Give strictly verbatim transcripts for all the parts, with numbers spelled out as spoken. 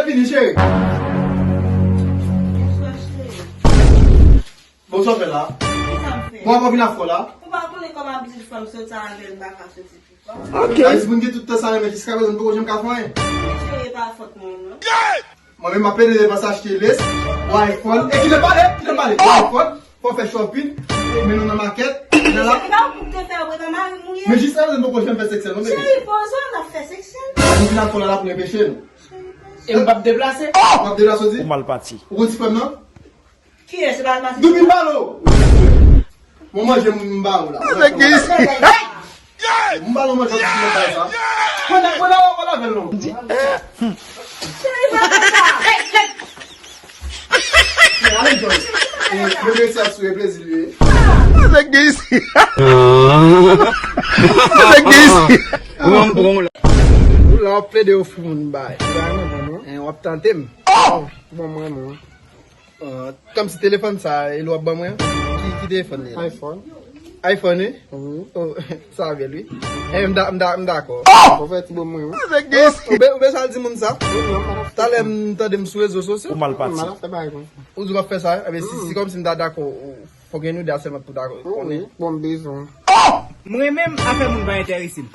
Fini, cheri. Bonswa, cheri. Bonswa, fè la. Kisa m fè? Bon, bon, vin afò la. Ou pa konnen kòman abitid fè m soti avè l, m pa ka soti pi fò. Ok. Sa vle di moun gen tout tan sa renmen jiska prezan m poko janm ka fè anyen. Cheri, e pa fòt mwen, non. Mwen menm m ap ede depanse achte lace, bò iPhone, e kite m pale, kite m pale, bò iPhone, fò fè shopping, mennen w nan makèt, nan la. Cheri, e pa ou pou te fè, ou e pa mari m ou ye. Men jiska prezan m poko janm fè sèks non, bebe. Cheri, poze w, n ap fè sèks. Nou vin afò la, la pou enpeche nou. E m p ap deplase? W ap deplase, w di? Ou mal pati. Ou konn ti frè m nan? Kiyès se pa l pase? Doumi m ba l ou. Mwen manje m ba ou la. Nèg ki isi. M ba l ou manje ti mwen bay sa. Mwen nan mwen nan wè w lavel non. Cheri, pa fè sa. Ale enjoy. E bebe ti ap souri plezi li ye. Nèg ki isi. Nèg ki isi. Ou la w ap plede ofri moun bay. Hein, w ap tante m. Bon mwen mwen. Ah, kòmsi telefòn sa, e l w ap ban mwen? Ki, ki telefòn li ye la? iPhone. iPhone, wi? Wi. Oh, sa bèl, wi. Eh, m da-, m da-, m dakò. Ou fè ti bon mwen, wi. Ou be-, ou bezwen al di moun sa? Wi, non, m pa ta fè sa. Talè m tande m sou rezo sosyo. Ou mal pati. M pa ta fè bagay konsa. Ou di w ap fè sa? Enben, si, si kòmsi m ta dakò, ou, fòk gen nou de a sèlman pou dakò. Wi, wi. Bon, m bezwen. M renmen m, afè moun pa enterese m.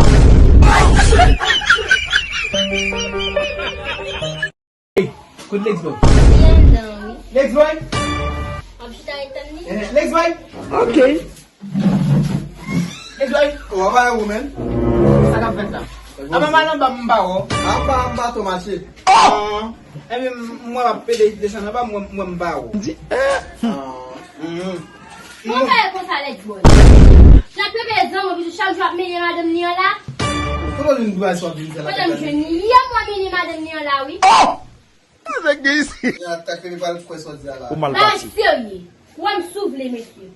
Hey, kote Lexboy? Li anndan, wi. Lexboy? W ap chita ret tann li? Eh, Lexboy? Ok. Lexboy? Ou ap bay ou men? Sa k ap fèt la? Apa m al anba m pa wè w. Apa m pa tou mache. Ah, enben, m wè w ap pede desann anba, m wè m pa wè w. Ah. Mhm. Mwen fè konsa, Lexboy. L ap pede zanmi, epi chak jou ap mennen madanm li an la. Kote w jwenn bagay sa w ap vin fè la? Kote m jwenn li? Yè mwen mennen madanm li an la, wi. Nèg gen isi. Atak fè pral kwè sa w di a la. Ou mal pati. Bagay serye. Ou wè m sou vle, mesye.